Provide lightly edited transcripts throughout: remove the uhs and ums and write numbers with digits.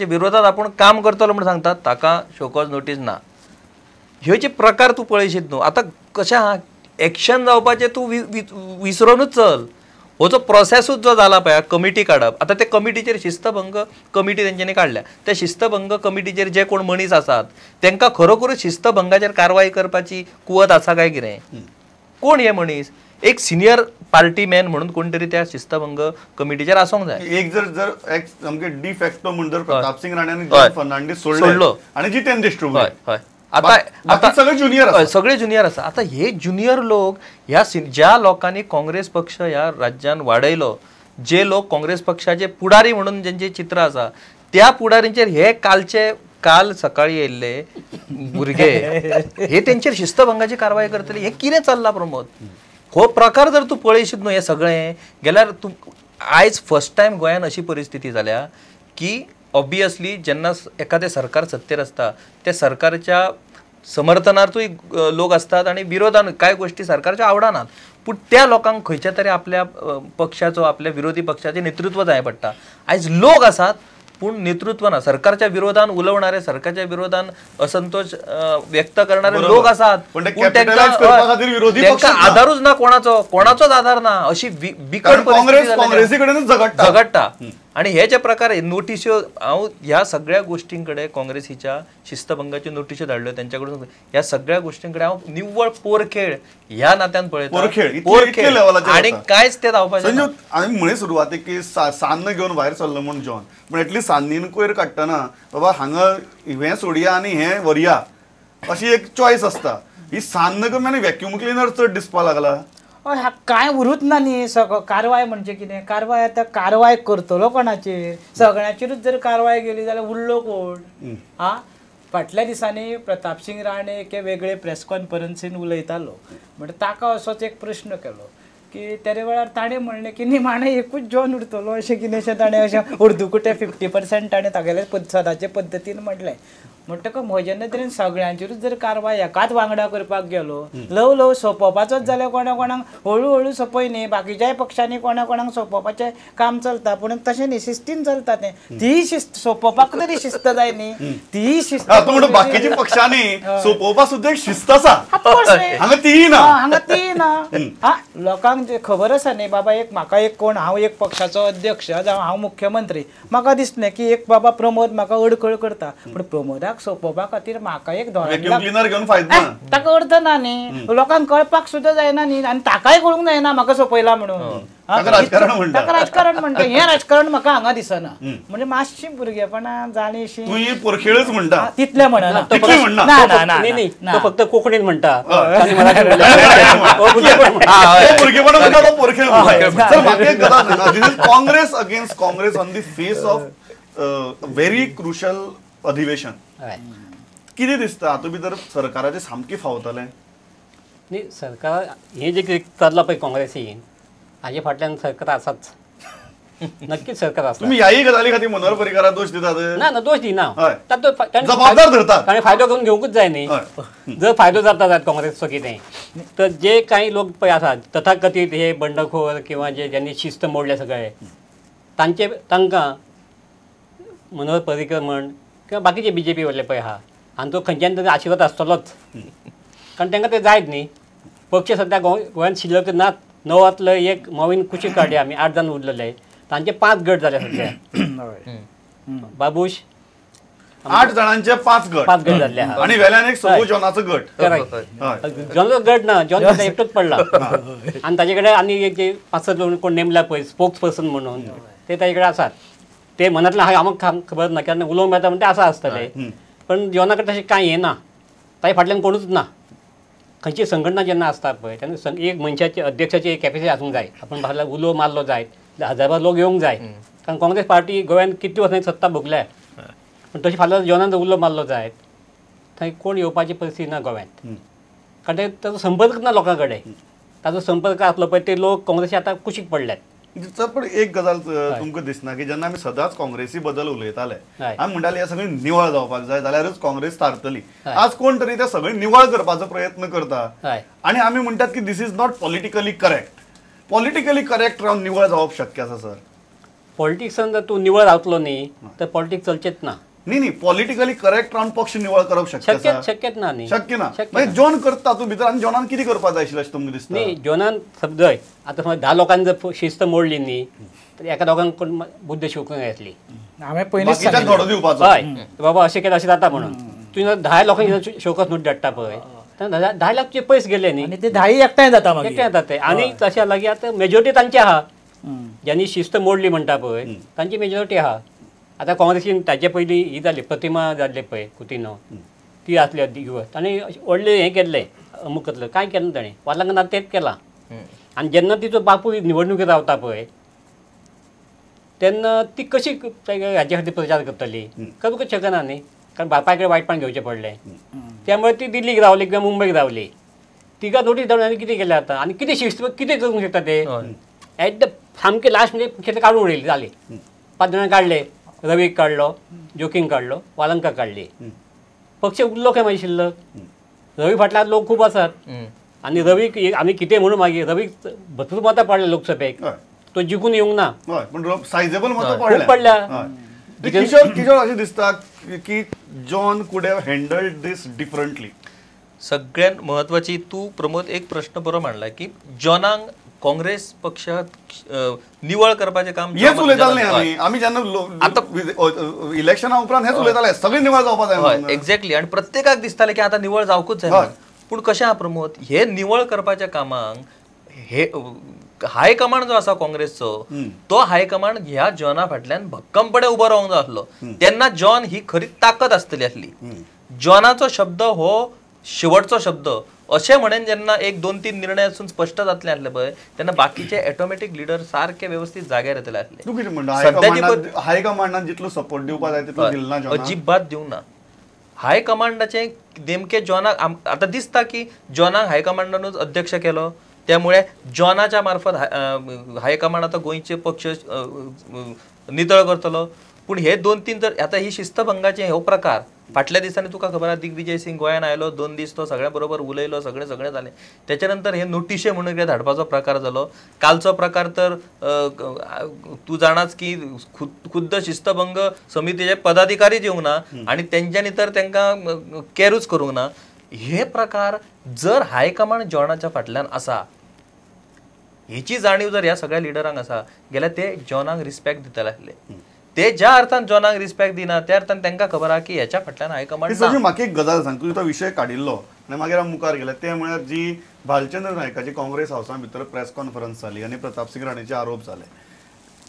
विरोधात आपूण काम करतलो म्हूण सांगतात ताका शोकॉज नोटीस ना. ह्यो जे प्रकार तूं पळयशीत न्हू आतां कशें आहा एक्शन जावपाचें तूं विसरोनूच चल. हो जो प्रोसेसूच जो जाला पळय कमिटी काडप, आतां ते कमिटीचेर शिस्तभंग कमिटी तेंच्यांनी काडल्या, त्या शिस्तभंग कमिटीचेर जे कोण मनीस आसात तांकां खरोखरूच शिस्तभंगाचेर कारवाय करपाची कुवत आसा काय कितें? कोण हे मनीस? एक सिनियर पार्टी मॅन म्हणून कोण तरी त्या शिस्तभंग कमिटीचेर आसूंक जाय. एक जर जर एक सामके डिफॅक्टो म्हण जर प्रतापसिंग राणे आनी जॉन फर्नांडीस सोडलो आनी जितेंद्र देशमुख, हय आता आता सगळे ज्युनियर आसा, सगळे ज्युनियर आसा. आता हे ज्युनियर लोक ह्या ज्या लोकांनी काँग्रेस पक्ष ह्या राज्यान वाडयलो, जे लोक काँग्रेस पक्षाचे पुढारी म्हणून जेंचे चित्र आसा त्या पुढारींचेर हे कालचे काल सकाळी येयल्ले भुरगे हे तेंचेर शिस्तभंगाची कारवाय करतले. हे कितें चल्लां प्रमोद? हो प्रकार जर तूं पळयशीत न्हू हे सगळें गेल्यार तूं आयज फर्स्ट टायम गोंयान अशी परिस्थिती जाल्या की ऑब्वियसली जेन्ना एखादें सरकार सत्तेर आसता त्या सरकारच्या समर्थनार्थूय लोक आसतात आनी विरोधान कांय गोश्टी सरकारच्या आवडनात, पूण त्या लोकांक खंयच्या तरी आपल्या पक्षाचो आपल्या विरोधी पक्षाचें नेतृत्व जाय पडटा. आयज लोक आसात पूण नेतृत्व ना. सरकारच्या विरोधान उलोवणारे, सरकारच्या विरोधान असंतोष व्यक्त करणारे लोक आसात पूण तांकां आधारूच ना, कोणाचो कोणाचोच आधार ना. अशी बिकट परिस्थिती झगडटा. आणि हे जे प्रकार नोटिश्यो हांव ह्या सगळ्या गोष्टीं कडेन काँग्रेसीच्या शिस्तभंगाच्यो नोटिश्यो धाडल्यो तेंच्या कडून, ह्या सगळ्या गोष्टीं कडेन हांव निव्वळ पोरखेळ ह्या नात्यान पळयता. पोरखेळ आनी कांयच ते जावपाचें. संजू, हांवें म्हळें सुरवातेक की सान्न घेवन भायर सरलो म्हूण जॉन, पूण एटलीस्ट सान्नीन कोयर काडटना बाबा हांगा हें सोडया आनी हें व्हरया अशी एक चॉयस आसता. ही सान्न कमी आनी व्हॅक्यूम क्लिनर चड दिसपाक लागला. हय, कांय उरूच ना न्ही. सगळो कारवाय म्हणजे कितें? कारवाय आतां कारवाय करतलो कोणाचेर? सगळ्यांचेरूच जर कारवाय केली जाल्यार उरलो कोण? आं, फाटल्या दिसांनी प्रतापसिंग राणे एके वेगळे प्रेस कॉन्फरन्सीन उलयतालो, म्हणटा ताका असोच एक प्रश्न केलो की तेरे वेळार ताणें म्हणलें की निमाणें एकूच जॉन उरतलो अशें कितेंशें ताणें अशें अर्दुकुटें 50% ताणें तागेले सदांचे पद्दतीन म्हणलें. म्हणटकच म्हजे नदरेन सगळ्यांचेरूच जर कारवाय एकाच वांगडा करपाक गेलो, ल्हव ल्हव सोंपोवपाचोच जाल्यार कोणा कोणाक हळू हळू सोंपय न्ही. बाकीच्याय पक्षांनी कोणा कोणाक सोंपोवपाचें काम चलता, पूण तशें न्ही, शिस्तीन चलता तें. तीय शिस्त सोंपोवपाक तरी शिस्त जाय न्ही, तीय शिस्त. बाकीच्या पक्षांनी सोंपोवपाक सुद्दां एक शिस्त आसा, हांगा तीय ना, हांगा तीय ना. हा, लोकांक खबर आसा न्ही बाबा एक म्हाका एक कोण, हांव एक पक्षाचो अध्यक्ष जावं हांव मुख्यमंत्री, म्हाका दिसलें की एक बाबा प्रमोद म्हाका अडखळ करता, पूण प्रमोदाक सोंपोवपा खातीर म्हाका एक ताका अर्थ ना न्ही. लोकांक कळपाक सुद्दां जायना न्ही आनी ताकाय कळूंक जायना म्हाका सोंपयला म्हणून. ताका राजकारण म्हणटा. हें राजकारण म्हाका हांगा दिसना. म्हणजे मातशी भुरगेपणां जालीं पोरखेळच म्हणटा तितलें म्हणना, ना फक्त कोंकणीत म्हणटा. Congress against Congress on the face of very crucial अधिवेशन कितें दिसता हातूंत भितर सरकाराचें सामकें फावतलें? न्ही, सरकार हें जें कितें चल्लां पळय काँग्रेसीन हाजे फाटल्यान सरकार आसाच, नक्कीच सरकार आसा. तुमी ह्याय गजाली खातीर मनोहर पर्रीकाराक दोश दितात? ना ना, दोश दिना, जबाबदार धरतात. ताणें फायदो करून घेवंकूच जाय न्ही. जर फायदो जाता जायत काँग्रेसचो कितें तर जे कांय लोक पळय आसात तथाकथीत हे बंडखोर किंवा जे ज्यांनी शिस्त मोडले सगळे तांचे तांकां मनोहर पर्रीकर म्हण किंवा बाकीचे बीजेपी वयले पळय आहा हांचो खंयच्यान तरी आशिर्वाद आसतलोच, कारण तांकां ते जायत न्ही. पक्ष सद्या गोंयांत शिल्लक नात, 9 एक मोवीन कुशीक काडली आमी, 8 जाण उरलेले, तांचे 5 गट जाले सद्या. बाबूश 8 जाणांचे 5 गट, 5 गट जाल्ले आनी वेल्यान एक सगळो जॉनाचो गट. करेक्ट, जॉनाचो गट ना, जॉन एकटोच पडला आनी ताजे कडेन आनी एक जे 5-6 लोक कोण नेमला पळय स्पोक्स पर्सन म्हणून ते ताजे कडेन आसात. ते मनांतलें हांव आमकां खबर ना, कारण उलोवंक मेळटा म्हण ते आसा आसतले, पण जॉना कडेन तशें कांय येना, ताजे फाटल्यान कोणूच ना. खंयची संघटना जेन्ना आसता पळय तेन्ना एक मनशाची अध्यक्षाची कॅपेसिटी आसूंक जाय, आपण भायला उलो मारलो जाय, हजारां लोक येवंक जाय. कारण काँग्रेस पार्टी गोंयांत कितली वर्सांनी सत्ता भोगल्या, पण तशी फाल्यां जॉनान जर उलो मारलो जायत थंय कोण येवपाची परिस्थिती ना गोंयांत, कारण ताचो संपर्क ना लोकां कडेन. ताचो संपर्क आसलो पळय ते लोक काँग्रेसी आतां कुशीक पडल्यात. पण एक गजाल तुमकां दिसना की जेन्ना आमी सदांच काँग्रेसी बद्दल उलयताले, आमी म्हणटाले हे सगळें निवळ जावपाक जाय जाल्यारच काँग्रेस थारतली. आज कोण तरी ते सगळें निवळ करपाचो प्रयत्न करता आनी आमी म्हणटात की this is not politically correct. Politically correct रावन निवळ जावप शक्य आसा सर? पॉलिटिक्सान जर तूं निवळ रावतलो न्ही तर पॉलिटिक्स चलचेच ना. न्ही न्ही, पॉलिटिकली करेक्ट रावन पक्ष निवळ करप शक्य शक्यच ना न्ही, शक्य ना. मागीर जॉन करता तूं भितर आनी जॉनान कितें करपाक जाय आशिल्लें अशें तुमकां दिसता? न्ही, जॉनान समजय आतां समज 10 लोकांनी जर शिस्त मोडली न्ही तर एका दोगांक कोण बुद्द शिकूंक येतली, हांवें पयलींच धडो दिवपाचो, हय बाबा अशें केलें अशें जाता म्हणून. तुवें 10 लोकांक शोकस नोट धाडटा पळय, 10 लाख तुजे पयस गेले न्ही, आनी ते 10 एकठांय जाता, एकठांय जाता ते. आनी तशें लागीं आतां मेजॉरिटी तांची आहा, ज्यांनी शिस्त मोडली म्हणटा पळय तांची मेजॉरिटी आहा. आतां काँग्रेसीन ताजे पयलीं ही जाली प्रतिमा जाल्ली पळय कुतिनो, ती आसली युवक, ताणें व्हडलें हें केल्लें अमूक करतलें, कांय केलें ना ताणें, वालांक तेंच केलां. आनी जेन्ना तिचो बापूय निवडणुकेत रावता पळय तेन्ना ती कशी हाजे खातीर प्रचार करतली, करूंक शकना न्ही, कारण बापाय कडेन वायटपण घेवचें पडलें. त्यामुळे ती दिल्लीक रावली किंवा मुंबयक रावली. तिका नोटीस धाडून आनी कितें केलें आतां, आनी कितें शिस्त कितें करूंक शकता ते एट the सामकें लास्ट म्हणजे काडून उडयली जाली. 5 जाणां काडले, रवीक काडलो, जोकींग काडलो, वालंका काडली, पक्ष उरलो काय मागीर शिल्लक. रवी फाटल्यान लोक खूब आसात आनी रवीक आमी कितें म्हणून मागीर रवीक भरपूर मतां पडले लोकसभेक, तो जिखून येवंक ना, पण सायजेबल मतां खूब पडल्या. किशोर किशोर अशें दिसता की John could have handled this differently. सगळ्यात महत्वाची तूं प्रमोद एक प्रश्न बरो मांडला की जॉनांक काँग्रेस पक्षात निवळ करपाचें काम हेच उलयताले न्ही आमी, आमी जेन्ना आतां इलेक्शना उपरांत हेच उलयताले, सगळें निवळ जावपा जाय. एक्झॅक्टली, आनी प्रत्येकाक दिसतालें की आतां निवळ जावकूच जाय. पूण कशें आहा प्रमोद, हे निवळ करपाच्या कामाक हे हायकमांड जो आसा काँग्रेसचो तो हायकमांड ह्या जॉना फाटल्यान भक्कमपणे उबो रावंक जाय आसलो. तेन्ना जॉन ही खरी ताकद आसतली आसली. जॉनाचो शब्द हो शेवटचो शब्द अशें म्हणून जेन्ना 1 2 3 निर्णय आसून स्पश्ट जातले आसले पळय तेन्ना बाकीचे ऑटोमॅटीक लिडर सारके वेवस्थीत जाग्यार येतले आसले. तूं कितें म्हणटा, हायकमांडान जितलो सपोर्ट दिवपाक जाय तितलो दिलो ना, अजिबात दिवंक ना. हायकमांडाचें नेमकें जॉनाक आतां दिसता की जॉनाक हायकमांडानूच अध्यक्ष केलो, त्यामुळे जॉनाच्या मार्फत हायकमांड आतां गोंयचे पक्ष नितळ करतलो. पूण हे 2 3 जर आतां ही शिस्तभंगाचे हो प्रकार फाटल्या दिसांनी तुका खबर आहा, दिग्विजय सिंग गोंयान आयलो, 2 दीस तो सगळ्यां बरोबर उलयलो, सगळें सगळें जालें. त्याच्या नंतर हे नोटिशे म्हणून कितें धाडपाचो प्रकार जालो. कालचो प्रकार तर तूं जाणाच की खुद्द शिस्तभंग समितीचे पदाधिकारीच येवंक ना आनी तेंच्यांनी तर तांकां कॅरूच करूंक ना. हे प्रकार जर हायकमांड जॉनाच्या फाटल्यान आसा हेची जाणीव जर ह्या सगळ्या लिडरांक आसा गेल्यार ते जॉनाक रिस्पेक्ट दितले आसले. ते ज्या अर्थान जॉनाक रिस्पेक्ट दिना त्या अर्थान तांकां खबर आहा की ह्याच्या फाटल्यान हायकमांड. म्हाका एक गजाल सांग, तुजो तो विशय काडिल्लो आनी मागीर आमी मुखार गेले ते म्हळ्यार जी भालचंद्र नायकाची काँग्रेस हावसा भितर प्रेस कॉन्फरन्स जाली आनी प्रतापसिंग राणेचे आरोप जाले,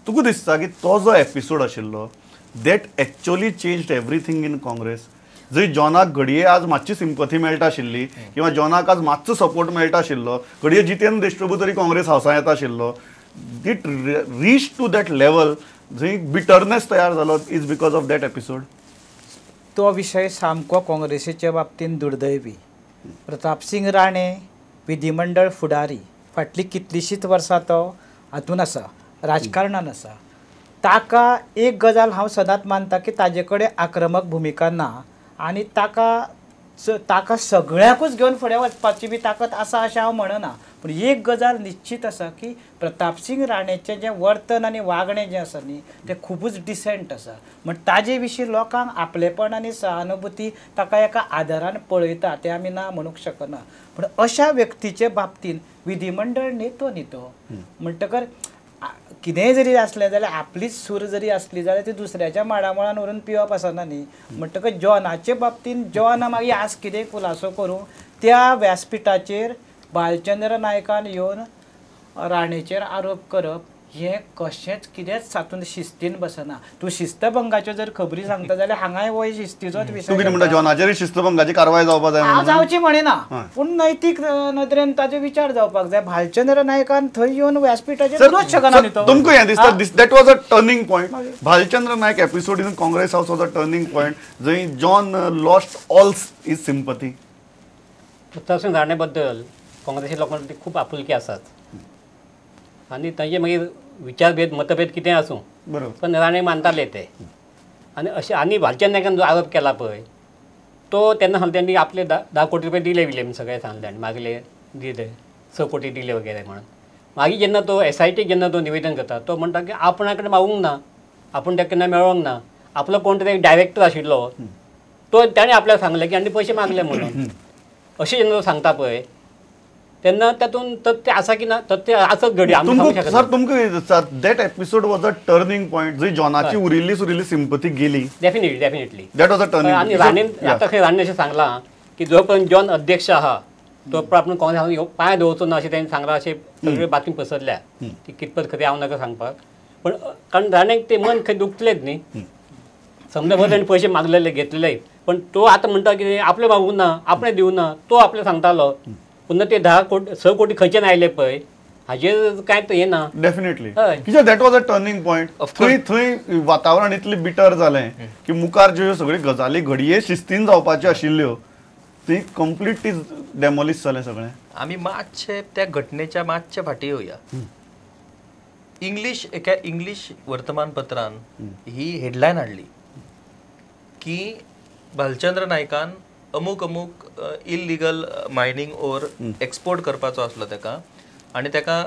तुका दिसता की तो जो एपिसोड आशिल्लो that actually changed everything in Congress? जंय जॉनाक घडये आज मातशी सिंपथी मेळटा आशिल्ली किंवा जॉनाक आज मातसो सपोर्ट मेळटा आशिल्लो, घडये जितेंद्र देशप्रभू तरी काँग्रेस हावसां येता आशिल्लो, it reach to that level जंय बिटरनेस तयार जालो is because of that episode. तो विशय सामको काँग्रेसीच्या बाबतींत दुर्दैवी. प्रतापसिंग राणे विधिमंडळ फुडारी फाटलीं कितलींशींच वर्सां तो हातून आसा, राजकारणान आसा. ताका एक गजाल हांव सदांच मानता की ताजे कडेन आक्रमक भुमिका ना आनी ताका ताका सगळ्यांकूच घेवन फुडें वचपाची बी ताकद आसा अशें हांव म्हणना. पूण एक गजाल निश्चीत आसा की प्रतापसिंग राणेचें जें वर्तन आनी वागणें जें आसा न्ही तें खुबूच डिसेंट आसा. म्हण ताजे विशीं लोकांक आपलेपण आनी सहानुभूती ताका एका आदारान पळयता तें आमी ना म्हणूंक शकना. पूण अशा व्यक्तीचे बाबतीन विधिमंडळ नेतो न्ही तो, म्हणटकर कितेंय जरी आसलें जाल्यार आपलीच सूर जरी आसली जाल्यार ती दुसऱ्याच्या माडामळान व्हरून पिवप आसना न्ही. म्हणटकच जॉनाचे बाबतीन जॉन मागीर आज कितेंय खुलासो करूं त्या व्यासपिठाचेर बालचंद्र नायकान येवन राणेचेर आरोप करप हें कशेंच कितेंच तातूंत शिस्तीन बसना. तूं शिस्तभंगाच्यो जर खबरी सांगता जाल्यार हांगाय वय शिस्तीचोच विशय. तूं कितें म्हणटा, जॉनाचेर शिस्तभंगाची कारवाय जावपा जाय? हांव जावची म्हणिना, पूण नैतीक नदरेन ताजो विचार जावपाक जाय. भालचंद्र नायकान थंय येवन व्यासपिठाचेर उलोवंक शकना न्ही तो. तुमकां हें दिसता that was a turning point? Bhalchandra Naik episode in Congress house was a turning point जंय John lost all his sympathy. Pratapsingh Rane बद्दल काँग्रेसी लोकांक खूब आपुलकी आसात आनी तांचे मागीर विचारभेद मतभेद कितें आसूं बरोबर, पण राणे मानताले ते. आनी अशें आनी भालचंद्र नायकान जो आरोप केला पळय तो तेन्ना सांगले त्यांनी आपले 10 कोटी रुपये दिले बिले सगळे सांगले आनी मागले दिले 6 कोटी दिले वगैरे म्हणून. मागीर जेन्ना तो एस I T जेन्ना तो निवेदन करता तो म्हणटा की आपणा कडेन मागूंक ना, आपूण ताका केन्ना मेळोंक ना, आपलो कोण तरी एक डायरेक्टर आशिल्लो तो ताणें आपल्याक सांगलें की आनी पयशे मागले म्हणून. अशें जेन्ना तो सांगता पळय तेन्ना तातूंत तथ्य आसा की ना, तथ्य आसत घडये आमी सांगूंक शकना. सर तुमकां that episode was a turning point जंय जॉनाची उरिल्ली सुरिल्ली सिंपती गेली. Definitely definitely that was a turning. आनी राणेन आतां खंय राणे अशें सांगलां की जो पर्यंत जॉन अध्यक्ष आहा तो आपण काँग्रेस पांय दवरचो ना अशें ताणें सांगलां, अशें सगळ्यो बातमी पसरल्या, ती कितपत खरी हांव नाका सांगपाक, पण कारण राणेक ते मन खंय दुखलेच न्ही, समजा बरें ताणें पयशे मागलेले घेतलेले, पण तो आतां म्हणटा की आपलें मागूंक ना, आपणें दिवंक ना, तो आपलें सांगतालो, पुन्हा ते 10 कोटी 6 कोटी खंयच्यान आयले पळय हाजेर कांय हें ना. डेफिनेटली कित्याक that was a turning point. थंय थंय वातावरण इतलें बिटर जालें की मुखार ज्यो सगळ्यो गजाली घडये शिस्तीन जावपाच्यो आशिल्ल्यो ती कंप्लीट ती डेमोलिश जालें सगळें. आमी मातशे त्या घटनेच्या मातशे फाटीं येवया. इंग्लीश एका इंग्लीश वर्तमानपत्रान ही हेडलायन हाडली की भालचंद्र नायकान अमूक अमूक इलिगल मायनींग ओर एक्सपोर्ट करपाचो आसलो ताका आनी ताका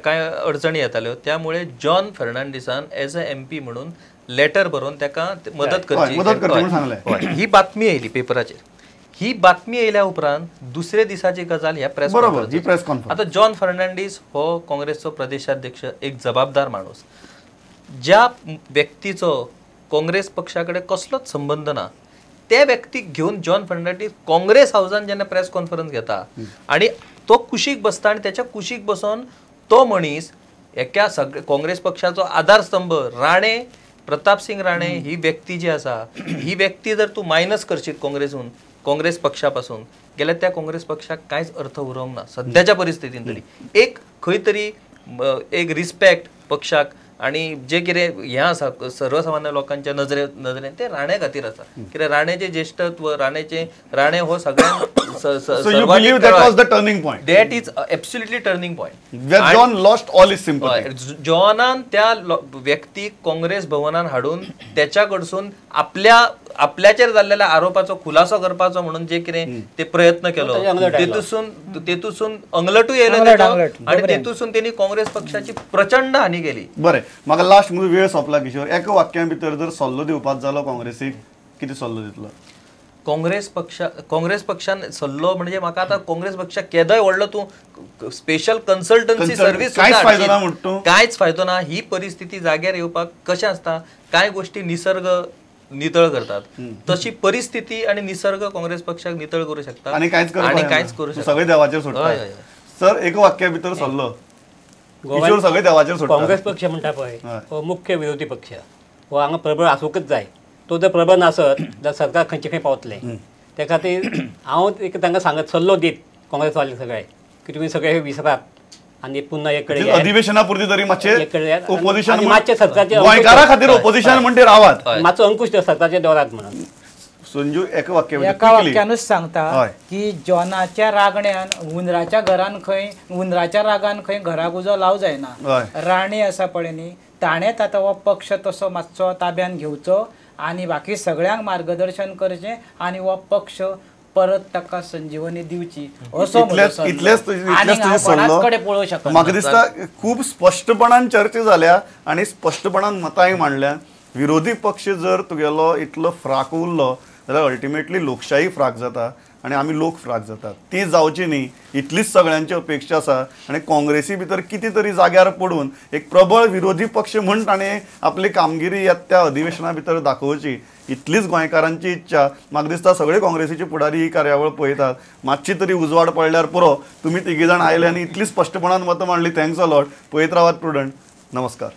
कांय अडचणी येताल्यो, त्यामुळे जॉन फर्नांडीसान एज अ MP म्हणून लेटर बरोवन ताका मदत करची ही बातमी येयली पेपराचेर. ही बातमी येयल्या उपरांत दुसरे दिसाची गजाल ह्या प्रेस कॉन्फरन्स. आतां जॉन फर्नांडीस हो काँग्रेसचो प्रदेशाध्यक्ष, एक जबाबदार माणूस, ज्या व्यक्तीचो काँग्रेस पक्षा कडेन कसलोच संबंद ना त्या व्यक्तीक घेवन जॉन फर्नांडीस काँग्रेस हावसान जेन्ना प्रेस कॉन्फरन्स घेता आनी तो कुशीक बसता आनी त्याच्या कुशीक बसून तो मनीस एका सगळे काँग्रेस पक्षाचो आधारस्तंभ राणे, प्रतापसिंग राणे ही व्यक्ती जी आसा ही व्यक्ती जर तूं मायनस करशीत काँग्रेसून, काँग्रेस पक्षा पासून गेल्यार त्या काँग्रेस पक्षाक कांयच अर्थ उरोंक ना सद्याच्या परिस्थितीन तरी. एक खंय तरी एक रिस्पेक्ट पक्षाक आनी जे कितें हें आसा सर्वसामान्य लोकांच्या नजरेन ते राणे खातीर आसा, कित्याक राणेचें ज्येश्ठत्व, राणे हो सगळ्यांत turning point. That is absolutely turning point. John lost all his sympathy. जॉनान त्या व्यक्तीक काँग्रेस भवनान हाडून त्याच्या कडसून आपल्याचेर जाल्लेल्या आरोपाचो खुलासो करपाचो म्हणून जे कितें ते प्रयत्न केलो तेतूसून अंगलटूय येयलो आनी तेतूसून तेणी काँग्रेस पक्षाची प्रचंड हानी केली. बरें, म्हाका लास्ट म्हजो वेळ सोंपला किशोर, एका वाक्या भितर जर सल्लो दिवपाक जालो काँग्रेसीक कितें सल्लो दितलो? काँग्रेस पक्षान सल्लो म्हणजे म्हाका आतां काँग्रेस पक्षाक केदोय व्हडलो तूं स्पेशल कन्सल्टन्सी सर्वीस कांयच फायदो ना. ही परिस्थिती जाग्यार येवपाक कशें आसता, कांय गोश्टी निसर्ग नितळ करतात, तशी परिस्थिती आनी निसर्ग काँग्रेस पक्षाक नितळ करूं शकता आनी कांयच करूं शकता, सगळें देवाचेर सोडटा. सर एका वाक्या भितर सल्लो किशोर, सगळें देवाचेर सोडटा. काँग्रेस पक्ष म्हणटा पळय हो मुख्य विरोधी पक्ष, हो हांगा प्रबळ आसूंकच जाय. तो जर प्रबळ नासत जाल्यार सरकार खंयचे खंय पावतलें. त्या खातीर हांव एक तांकां सांगत सल्लो दीत काँग्रेसवाले सगळे की तुमी सगळे हे विसरात आनी पुन्हा एक कडेन अधिवेशना पुरती तरी मातशें ओपोजिशन, मातशें सरकारचें गोंयकारा खातीर ओपोजिशन म्हणटे रावात, मातसो अंकुश सरकारच्या दवरात म्हणून. संजू एका वाक्यानूच सांगता की जॉनाच्या रागण्यान उंदराच्या घरान खंय, उंदराच्या रागान खंय घराक उजो लाव जायना. राणे आसा पळय न्ही, ताणेंच आतां हो पक्ष तसो मातसो ताब्यान घेवचो आनी बाकी सगळ्यांक मार्गदर्शन करचें आनी हो पक्ष परत ताका संजीवनी दिवची असो कडेन पळोवंक शकता. म्हाका दिसता खूब स्पश्टपणान चर्चा जाल्या आनी स्पश्टपणान मतांय मांडल्या. विरोधी पक्ष जर तुगेलो इतलो फ्राक उरलो जाल्यार अल्टिमेटली लोकशाही फ्राक जाता आनी आमी लोक फ्राक जातात. ती जावची न्ही इतलीच सगळ्यांची अपेक्षा आसा. आनी काँग्रेसी भितर कितें तरी जाग्यार पडून एक प्रबळ विरोधी पक्ष म्हूण ताणें आपली कामगिरी ह्या त्या अधिवेशना भितर दाखोवची इतलीच गोंयकारांची इच्छा. म्हाका दिसता सगळे काँग्रेसीचे फुडारी ही कार्यावळ पळयतात, मातशी तरी उजवाड पडल्यार पुरो. तुमी तिगी जाण आयले आनी इतली स्पश्टपणान मतां मांडली, thanks a lot. पळयत रावात प्रुडंट. नमस्कार.